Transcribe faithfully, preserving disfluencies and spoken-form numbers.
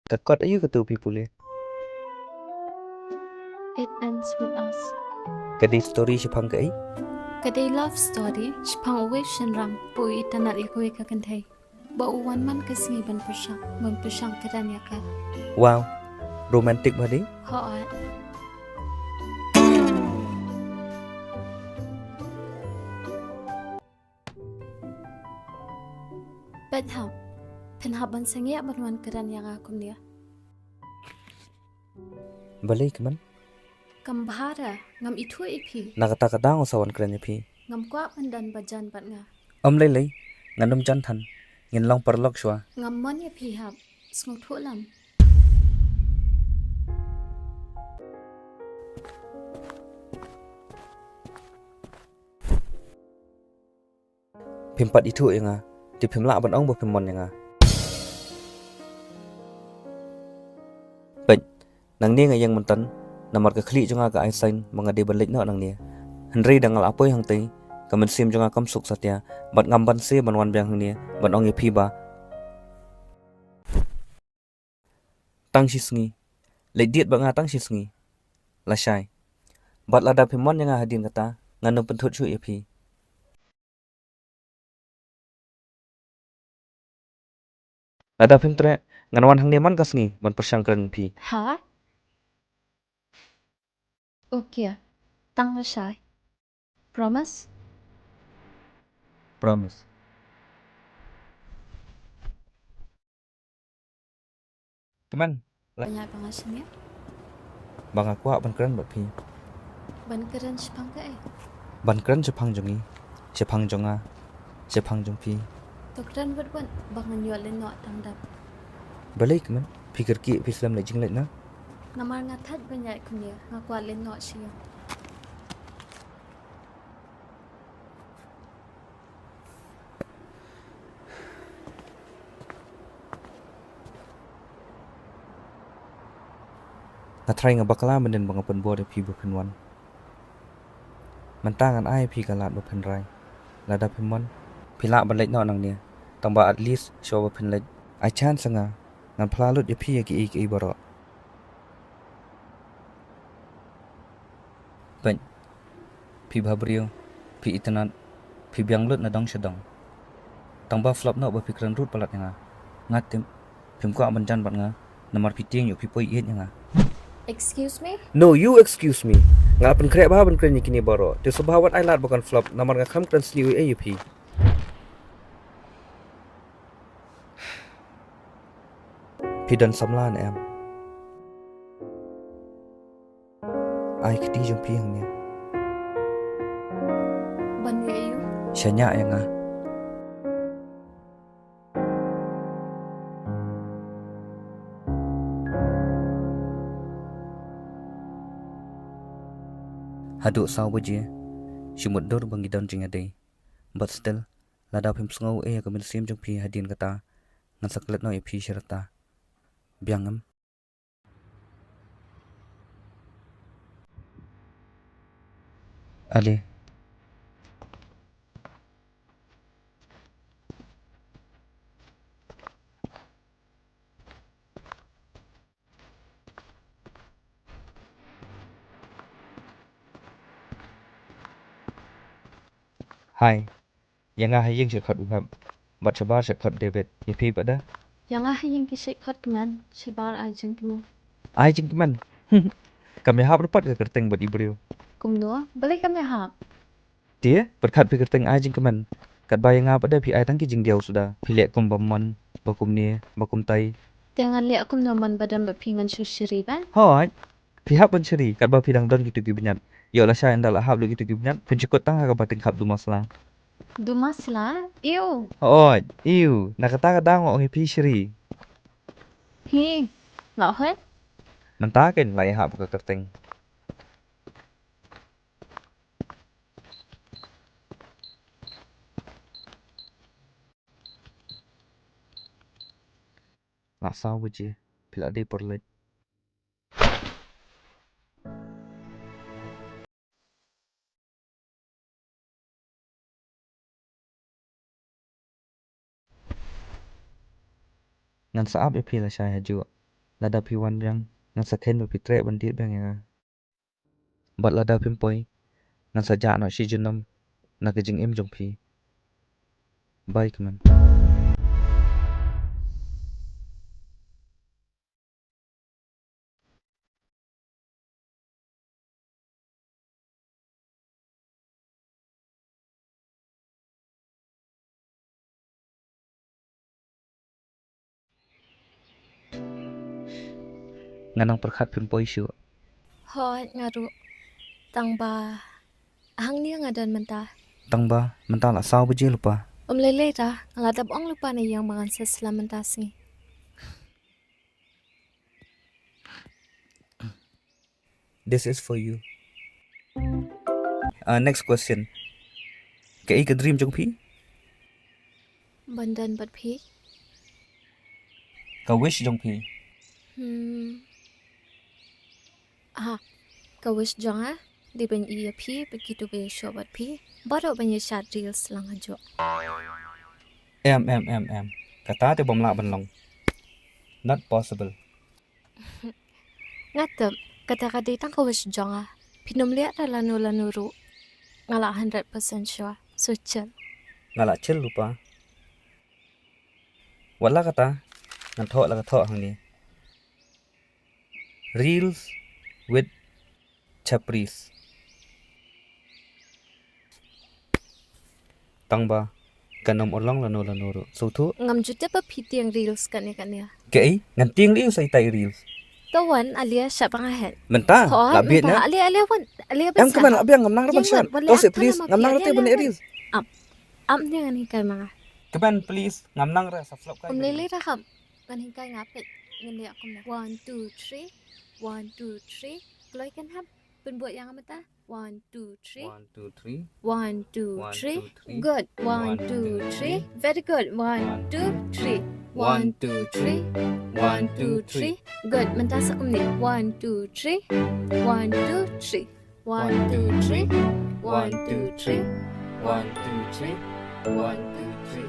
Ka kot aïu katu phi pule? It ends with us. Ka dei story shaphang kaei? Ka dei love story shaphang uwei u shynrang ba u itynnad ïa kawei ka kynthei. Ba u wan man ka sngi ban pyrshang, ban pyrshang kren ïa ka. Wow, romantic bha dei. Hooid. Peit hap, phin hap ban sangeh ban wan kren ïa nga kumne. Balei kumne? Kam bha re, ngam ithuh ïa phi. Na kata ka daw nga sa wan kren ïa phi. Ngam kwah ban don ba jan bad nga. Ym lei lei, ngan ym jan than. Ngin long paralok shuwa. Ngam mon ïa phi hap, sngewthuh lem. Phim pat ithuh ïa nga, te phim lah ban ong ba phim mon ïa nga. Peit, nangne nga ïeng mynta, namar ka khlieh jong nga ka ai sign ba nga dei ban leit noh nangne. Hynrei da nga la poi hangtei, ka mynsiem jong nga kam suk satia, bad ngam banse ban wan biang hangne ban ong ïa phi ba tang shi sngi. Leit date bad nga tang shi sngi. Lashai. Bad lada phim mon ïa nga hadien kata, ngan ym pynthut shuh ïa phi. Lada phim treh, ngan wan hangne man ka sngi ban pyrshang kren ïa phi. Ha? Okay. Tang lashai. Promise? Promise. Kumne? Ba nga, ba nga shaniah? Ba nga kwah ban kren bad phi. Ban kren shaphang kaei? Ban kren shaphang jong ngi, shaphang jong nga, shaphang jong phi. To kren bad bad, ba ngan ïoh leit noh tang dap. Balei kumne? Phi kyrkieh phi slem leit jingleit na? Namar nga thait ban ïaid kumne, nga kwah leit noh sha ïing. Nga tharai nga bakla mynnin ba nga pynbor ïa phi ba phin wan. Mynta ngan ai ïa phi ka lad ba phin rai. Lada phim mon, phi lah ban leit noh nangne. Tangba at least shuwa ba phin leit, ai chance ïa nga, ngan phla lut ïa phi ïa kiei kiei baroh. Peit, phi bha briew, phi itynnad, phi biang lut na dong sha dong. Tangba flop noh ba phi kren ruh palat ïa nga. Nga tip, phim kwah ban jan bad nga, namar phi tieng ïoh phi poi ïeit ïa nga. Excuse me? No, you excuse me. Nga pynkhreh bha ban kren ïa kine baroh. Te sngewbha wat ai lad ba kan flop, namar nga kham kren sniew ei ei ïa phi. Phi don samla ne em? Ai kti jong phi hangne. Ban ïa ïu? Shaniah ïa nga. Haduh saw baje, shi mutdur ba ngi don jingïadei. But still, lada phim sngew ei ïa ka mynsiem jong phi hadien kata, ngan sa klet noh ïa phi shi rta. Biang em? Ale. Hai. Ïa nga ha ïing sha khot u Hep. Bad shabar sha khot David. Ïa phi pat da? Ïa nga ha ïing ki sha khot kmen, shabar ai jingkmen. Ai jingkmen. Kam ïahap ruh pat ka kyrteng bad i briew. Kumno? Balei kam ïahap? Te, pyrkhat phi kyrteng ai jingkmen. Katba ïa nga pat da phi ai tang ki jingdiaw suda. Phi leh kum ba mon, ba kumne, ba kumtai. Te ngan leh kumno mon ba don bad phi, ngan shu shiri ba? Hooid. Phi hap ban shiri, katba phi dang don kito ki bniat. Ïoh lashai ynda la hap lut kito ki bniat, phin shu kut tang ha kaba tyngkhap du masla. Du masla? Ew. Hooid, ew. Na kata ka daw nga ong ïa phi shiri. Hi. Nga hooid. Mynta kein la ïahap ka kyrteng. Lah saw baje, phi la dei por leit. Ngan sa ap ïa phi lashai hajuh. Lada phi wan biang, ngan sa kheiñ ba phi treh ban dih biang ïa nga. Bad lada phim poi, ngan sa jah noh shi junom na ka jingim jong phi. Bye, kmen. Nga nang pyrkhat phim poi shuh. Hooid, nga ruh. Tang ba hangne nga don mynta. Tang ba mynta la saw baje lypa. Ym lei lei da, nga la dep ong lypa na ïing ba ngan sa slem mynta sngi. This is for you. Uh, next question. Kaei ka dream jong phi? Ban don bad phi. Ka wish jong phi? Hmm. Ha, ka wish jong nga dei ban ïohi ïa phi bad kito ba ïashoh bad phi. Baroh ban ïa shad reels lang hajuh. Em, em, em, em. Kata te bym lah ban long. Not possible. Nga tip, kata ka dei tang ka wish jong nga. Phin ym leh da lano lano ruh. Nga la hundred percent sure. So chill. Nga la chill lypa. Wat la kata, ngan thoh la ka thoh hangne. Reels with Chapris. Tang ba kan ym urlong lano lano ruh. Sngewthuh? Ngam ju tip ba phi tieng reels kane kane. Kaei, ngan tieng reels, sa ïa tai reels. To wan, ale shah ba nga het. Mynta, la bit na. Ale, ale wan, ale ba. Em, kmen, la biang, ngam nang re ban shah. To se please, ngam nang re te ban reels. Ap, ap ne ngan hikai ma nga. Kmen please, ngam nang re sa flop kai. Ym lei lei re kham. Ngan hikai nga peit. Ngan leh kumne. One, two, three. One, two, three. Kloi kan hap. Pynbud ïa nga mynta. One, two, three. One, two, three. One, two, three. Good. One, two, three. Very good. One, two, three. One, two, three. One, two, three. Good. Mynta sa kumne. One, two, three. One, two, three. One, two, three. One, two, three. One, two, three. One, two, three.